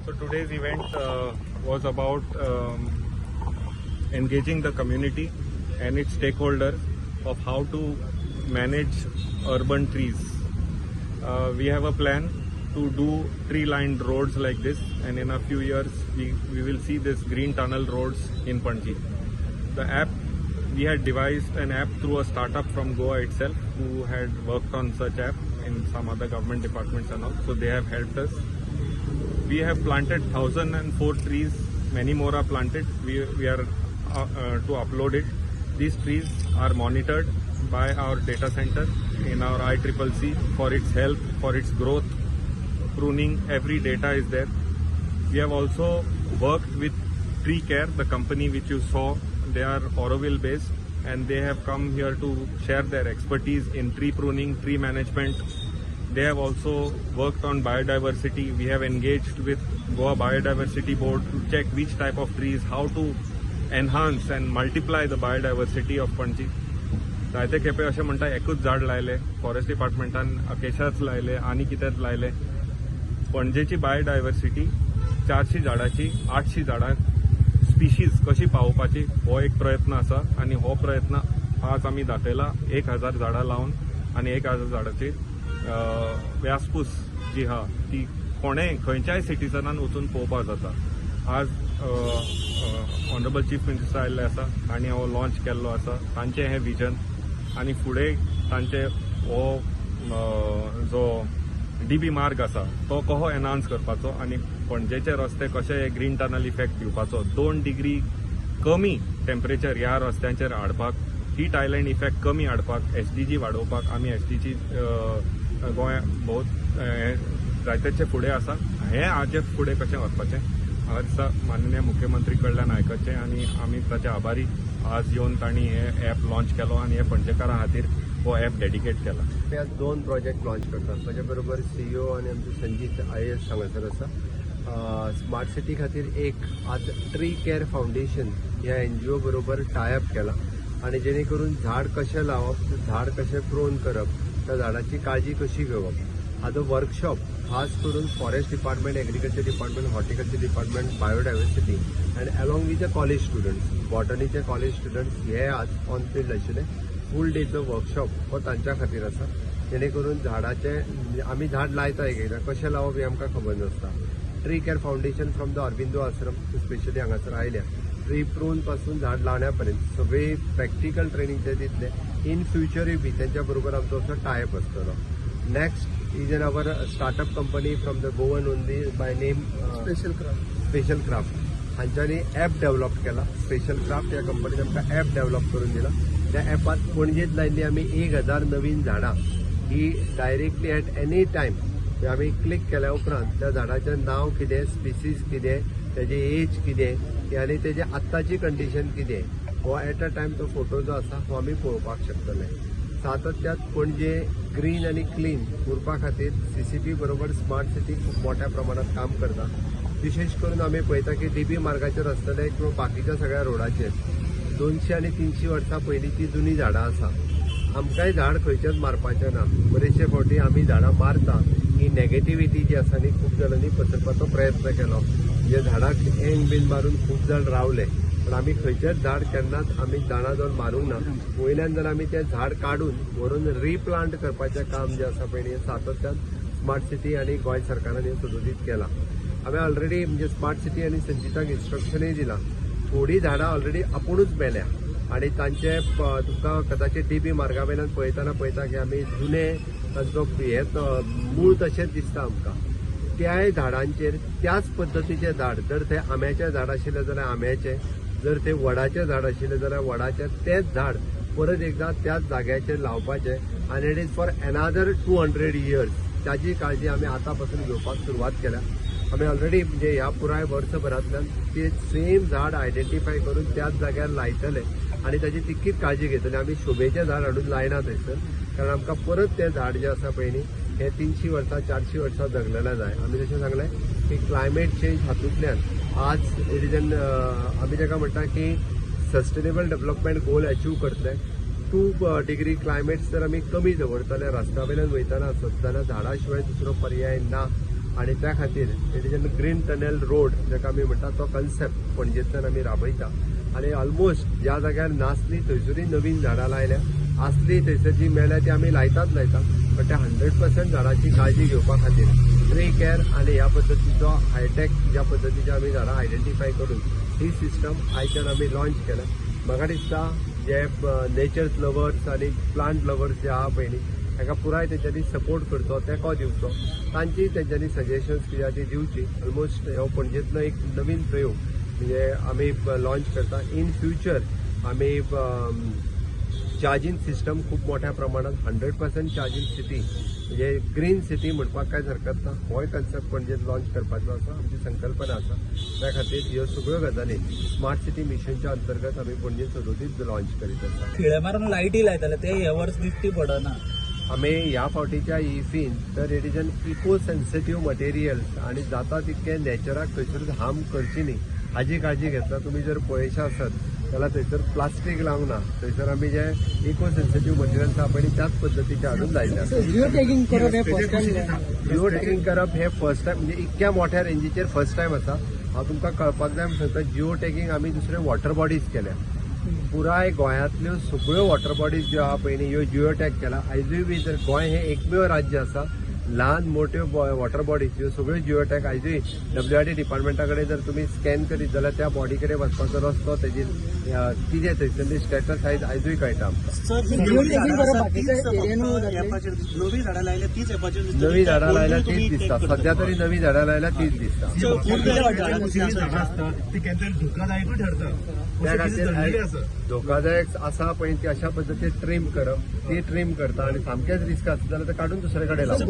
So today's event was about engaging the community and its stakeholders of how to manage urban trees. We have a plan to do tree-lined roads like this, and in a few years we will see this green tunnel roads in Panaji. The app, we had devised an app through a startup from Goa itself who had worked on such app in some other government departments and all. So they have helped us. We have planted 1004 trees. Many more are planted. We are to upload it. These trees are monitored by our data center in our ICCC for its health, for its growth, pruning, every data is there. We have also worked with Tree Care, the company which you saw. They are Auroville based and they have come here to share their expertise in tree pruning, tree management. They have also worked on biodiversity. We have engaged with Goa Biodiversity Board to check which type of trees, how to enhance and multiply the biodiversity of Panaji. जायते खेपे अशें म्हणटा, एकूच झाड लायलें, forest डिपार्टमेंटान अकेशाच लायले आनी कितेंच लायलें. पणजेची बायोडायवर्सिटी 400 झाडाची 800 झाडां स्पिशीज कशी पावोवपाची हो एक प्रयत्न आसा आनी हो प्रयत्न आज आमी दाखयला, 1000 झाडां लावन आनी 1000 झाडाची व्यासपूस जी आहा ती कोणेय खंयच्याय सिटीजनान वचून पळोवपाक जाता. आज ऑनरेबल चीफ मिनिस्टर आयिल्ले आसा आनी हो लॉन्च केल्लो आसा. तांचें हें विजन आनी फुडें तांचे हो जो डीबी मार्ग आसा तो कहो एनहान्स करपाचो आनी पणजेचे रस्ते कशे ग्रीन टनल इफेक्ट दिवपाचो, 2 डिग्री कमी टेम्परेचर ह्या रस्त्यांचेर हाडपाक, हीट आयलँड इफेक्ट कमी हाडपाक, एसडीजी वाडोवपाक. आमी एसडीजी गोंय बहुत जायतेचे फुडें आसा. हें हाजे फुडें कशें व्हरपाचें हांगा दिसा माननीय मुख्यमंत्री कडल्यान आयकचें आनी आमी ताचे आभारी. आज येवन तांणी हे एप लॉन्च केलो आनी हे पणजेकारां खातीर हो एप डेडिकेट केला. आमी आज दोन प्रोजेक्ट लॉन्च करतात. म्हज्या बरोबर सीईओ आनी आमचे संजीत आयएएस हांगासर आसा. स्मार्ट सिटी खातीर एक आज ट्री केअर फावंडेशन ह्या एनजीओ बरोबर टायअप केला आनी जेणे करून झाड कशें लावप, झाड कशें प्रून करप, त्या झाडाची काळजी कशी घेवप हाजो वर्कशॉप खास करून forest department, agriculture department, horticulture department, biodiversity and along with the college students, बॉटनीचे college students हे आज ऑन फिल्ड आशिल्ले. फूल डेचो वर्कशॉप हो तांच्या खातीर आसा, जेणे करून झाडाचे, आमी झाड लायता एक एकदां, कशें लावप हें आमकां खबर नासता. Tree care foundation from the Aurobindo Ashram specially हांगासर आयल्या. ट्री प्रून पासून झाड लावण्या पर्यंत सगळी प्रॅक्टिकल ट्रेनिंग ते दितले. इन फ्युचरूय बी तेंच्या बरोबर आमचो असो टायअप आसतलो. Next is an our startup company from the Goan only by name special craft. Special craft हांच्यांनी app develop केला. स्पेशल क्राफ्ट ह्या कंपनीन आमकां ॲप डेव्हलप करून दिला. त्या ॲपात पणजेंत लायिल्ली आमी 1000 नवीन झाडां ही डायरेक्टली एट एनी टायम आमी क्लिक केल्या उपरांत त्या झाडाचें नांव कितें, स्पिसीज कितें, तेजी एज कितें आनी तेजी आत्ताची कंडिशन कितें, हो एट अ टायम तो फोटो जो आसा हो आमी पळोवपाक शकतले. सातत्यात पणजे ग्रीन आनी क्लीन उरपा खातीर सीसीपी बरोबर स्मार्ट सिटी खूब मोठ्या प्रमाणात काम करता. विशेष करून आमी पळयता की डीबी मार्गाचेर आसतले किंवा बाकीच्या सगळ्या रोडाचेर 200 आनी 300 वर्सां पयलींची जुनी झाडां आसा. आमकांय झाड खंयचेच मारपाचें ना. बरेचशे फावटी आमी झाडां मारता ही नेगेटिविटी जी आसा न्ही, खूब जाणांनी पसरपाचो प्रयत्न केलो. म्हणजे झाडाक एंग बीन मारून खूब जाण रावले, पण आमी खंयचेच झाड केन्नाच आमी जाणा जावन मारूंक ना. वयल्यान जर आमी तें झाड काडून व्हरून रिप्लांट करपाचें काम जें आसा पळय न्ही, सातत्यान स्मार्ट सिटी आनी गोंय सरकारान हें सुदोदीत केलां. हांवें ऑलरेडी म्हणजे स्मार्ट सिटी आनी संजिताक इन्स्ट्रक्शनूय दिलां. थोडीं झाडां ऑलरेडी आपुणूच मेल्या आनी तांचे तुमकां कदाचित डीबी मार्गा वयल्यान पळयतना पळयता की आमी जुने तांचो हे मूळ तशेंच दिसता आमकां. त्याय झाडांचेर त्याच पद्दतीचें झाड, जर तें आंब्याचें झाड आशिल्लें जाल्यार आंब्याचें, जर तें वडाचें झाड आशिल्लें जाल्यार वडाचें, तेंच झाड परत एकदां त्याच जाग्याचेर लावपाचें आनी it is for another 200 years. ताजी काळजी आमी आतां पासून घेवपाक सुरवात केल्या. आमी ऑलरेडी म्हणजे ह्या पुराय वर्सभरांतल्यान ते सेम झाड आयडेंटिफाय करून त्याच जाग्यार लायतले आनी ताजी तितकीच काळजी घेतले. आमी शोभेचें झाड हाडून लायना थंयसर, कारण आमकां परत तें झाड जें आसा पळय न्ही, हें 300 वर्सां, 400 वर्सां जगलेलें जाय. आमी जशें सांगलें की क्लायमेट चेंज हातूंतल्यान आज it is an आमी ताका म्हणटा की सस्टेनेबल डेव्हलपमेंट गोल अचीव करतले. 2 डिग्री क्लायमेट जर आमी कमी दवरतले, रस्त्या वयल्यान वयतना आसत जाल्यार झाडा शिवाय दुसरो पर्याय ना. आनी त्या खातीर it is an green tunnel road जाका आमी म्हणटा तो कन्सेप्ट पणजेंतल्यान आमी राबयता आनी ऑलमोस्ट ज्या जाग्यार नासली थंयसरूय नवीन झाडां लायल्या, आसली थंयसर जी मेल्या ती आमी लायताच लायता, पण त्या 100% झाडाची काळजी घेवपा खातीर ट्री केअर आनी ह्या पद्दतीचो हायटेक ज्या पद्दतीचे आमी झाडां आयडेंटिफाय करून ही सिस्टम आयच्यान आमी लॉन्च केल्या. म्हाका दिसता जे नेचर लवर्स आनी प्लांट लवर्स जे आहा पळय न्ही, ताका पुराय तेंच्यांनी सपोर्ट करचो, तेंको दिवचो, तांची तेंच्यांनी सजेशन्स कितें आहा ती दिवची. ऑलमोस्ट हो पणजेंतलो एक नवीन प्रयोग म्हणजे आमी लॉन्च करता. इन फ्युचर आमी चार्जींग सिस्टम खूब मोठ्या प्रमाणात 100% चार्जींग सिटी म्हणजे ग्रीन सिटी म्हणपाक कांयच हरकत ना, होय कन्सेप्ट पणजेत लॉन्च करपाचो आसा, आमची संकल्पना आसा. त्या खातीर ह्यो सगळ्यो गजाली स्मार्ट सिटी मिशनच्या अंतर्गत आमी पणजेत सदोदीत लॉन्च करीत आसा. खिळे मारून लायटी लायताले ते हे वर्स दिश्टी पडना. आमी ह्या फावटीच्या इफीन तर it is an eco sensitive materials आनी जाता तितकें नॅचराक थंयसर हार्म करची न्ही हाजी काळजी घेतला. तुमी जर पळयशा आसत जाल्यार थंयसर प्लास्टीक लावंक ना, थंयसर आमी जे इको सेन्सिटीव मटेरियल्स आहा पळय त्याच पद्दतीचे हाडून लायले आसा. जिओ टॅगिंग करप हे फर्स्ट टायम? जिओ टॅगिंग करप हे फर्स्ट टायम, म्हणजे इतक्या मोठ्या रेंजीचेर फर्स्ट टायम आसा. हांव तुमकां कळपाक जाय म्हूण सांगता, जिओ टॅगिंग आमी दुसरे वॉटर बॉडीज केल्या. पुराय गोंयांतल्यो सगळ्यो वॉटर बॉडीज ज्यो आहा पळय न्ही ह्यो जिओ टॅग केला. आयजूय बी जर गोंय हें एकमेव राज्य आसा, ल्हान मोट्यो वॉटर बॉडीज ह्यो सगळ्यो जिओ टॅग आयजूय डब्ल्यू आर डी डिपार्टमेंटा कडेन जर तुमी स्कॅन करीत जाल्यार त्या बॉडी कडेन वचपाचो रस्तो, तेजी कितें थंयसरली स्टेटस आयज आयजूय कळटा आमकां. जिओ टॅगिंग करप बाकीच्या एरियानू जातलें? नवी झाडां लायल्या तीच एपाचेर दिसता. नवी झाडां लायल्या तीच दिसता, सध्या तरी नवी झाडां लायल्या तीच दिसता. ती केन्ना धोकादायकूय ठरता. त्या खातीर धोकादायक आसा पळय ती अशा पद्दतीन ट्रीम करप, ती ट्रीम करता आनी सामकेंच रिस्क आसता जाल्यार ते काडून दुसरे कडेन लावप.